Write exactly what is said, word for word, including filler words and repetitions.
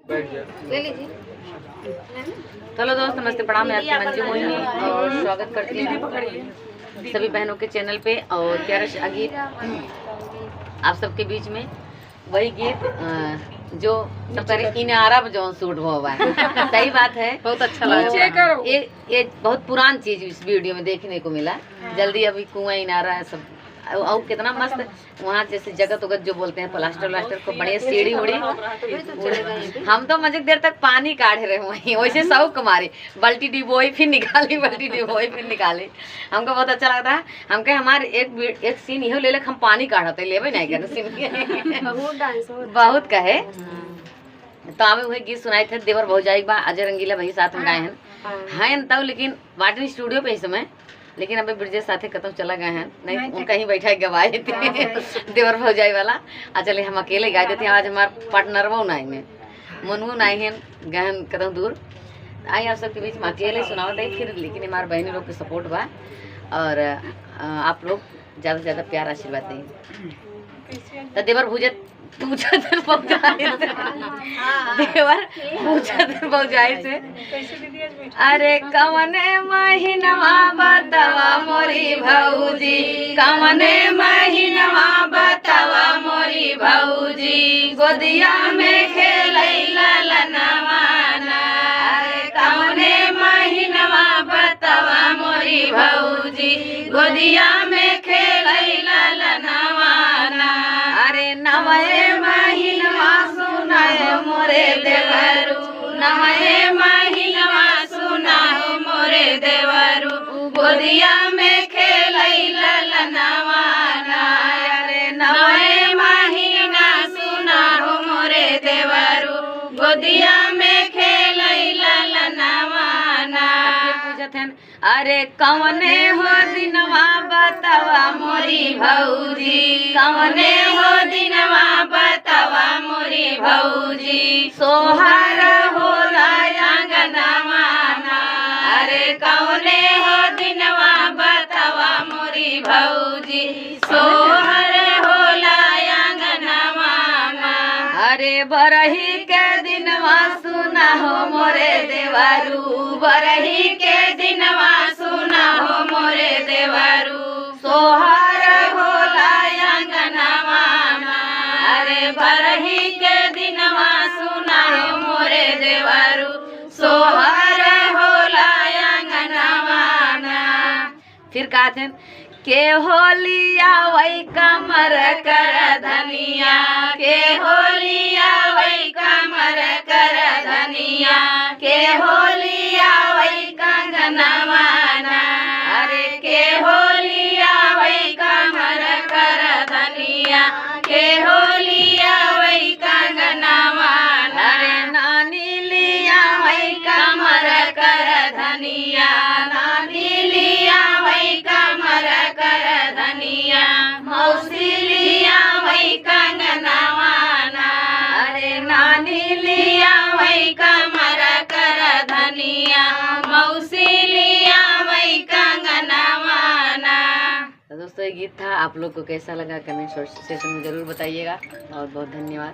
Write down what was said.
ले लीजिए। हेलो दोस्त, नमस्ते, प्रणाम। मैं आपकी मंजू मोहिनी और स्वागत करती हूँ सभी बहनों के चैनल पे। और प्यारा श-, गीत आप सबके बीच में वही गीत, अ, जो सब करे इनारा पे जौन शूट हुआ हुआ है। सही बात है। बहुत अच्छा लगा। ये, ये बहुत पुरान चीज इस वीडियो में देखने को मिला। जल्दी अभी कुआं इनारा है सब। और, और कितना मस्त वहाँ जैसे जगत उगत जो बोलते हैं, प्लास्टर व्लास्टर को बढ़िया सीढ़ी उड़ी। हम तो मजे देर तक पानी काढ़े रहे वहीं, वैसे शौक मारे, बल्टी डिबोई फिर निकाली, बल्टी डिबोई फिर निकाली। हमको बहुत अच्छा लगता है। हमके हमारे एक वी-, एक सीन इहो ले लेक हम पानी काढ़ते लेबे नहीं करे सीन के। बहुत डांस होता बहुत कहे। तो आवे हुए गीत सुनाए थे देवर भौजाई बा, अजय रंगीला भाई साथ में गाए हैं। हाँ। हैं तब लेकिन वाटिन स्टूडियो पे इस समय, लेकिन अबे ब्रिजेश साथे कतौ चला गए हैं, नहीं, नहीं, उनका ही बैठा गवाए थे। हाँ, सही। देवर भौजाई वाला। आ चले हम अकेले गा देते हैं, आज हमार पार्टनर वो नहीं में, मनुओ नहीं है, गहन कतौ दूर। आई आप सबके बीच में अकेले सुनावत है फिर, लेकिन हमारे बहनी लोग के सपोर्ट बा और, अ, आप लोग ज़्यादा से ज़्यादा प्यार आशीर्वाद दें। तो देवर भूजत पूछत भौजाई से, देवर पूछत भौजाई से, अरे कवने महीनवा बतावा मोरी भौजी, कवने महीनवा बतावा मोरी भौजी, गोदिया में खेलैला ललनवा ना। अरे कवने महीनवा बतावा मोरी भौजी, गोदिया में खेलैला ललनवा ना। अरे नवए महीनवा सुनाए मोरे देवरू, नवए महीनवा सुनाए मोरे देवरू, गोदिया में खेलैला ललनवा ना। अरे नवए महीना सुनाए मोरे देवरू, गोदिया में खेलैला ललनवा ना। फिर पूछत हैं, अरे कवने हो दिनवा बतावा मोरी भौजी, कवने हो दिनवा बतावा मोरी भौजी, सोहर होला आंगनवा ना। अरे कवने हो दिनवा बतावा मोरी भौजी, सोहर होला आंगनवा ना। अरे बरही के दिनवा सुना हो मोरे देवरू, बरही के दिनवा सुना हो मोरे देवरू, सोहर होला आंगनवा ना। अरे बरही के दिनवा सुना हो मोरे देवरू, सोहर होला आंगनवा ना। फिर कहत हैं, के होलिया वही कमर कर धनिया, के होलिया वही कमर कर धनिया, के होलिया वही कंगनवा ना। अरे के होलिया वही कमर कर धनिया, के होलिया वही कंगनवा ना। अरे नानी लिया वही कमर कर धनिया, नानी लिया वही कमर कर धनिया, मौसी लिया वही कंगनवा ना। अरे नानी लिया वही कमर कर धनिया, मौसी लिया वही कंगनवा ना। तो दोस्तों, ये गीत था, आप लोग को कैसा लगा कमेंट सेक्शन में ज़रूर बताइएगा। और बहुत धन्यवाद।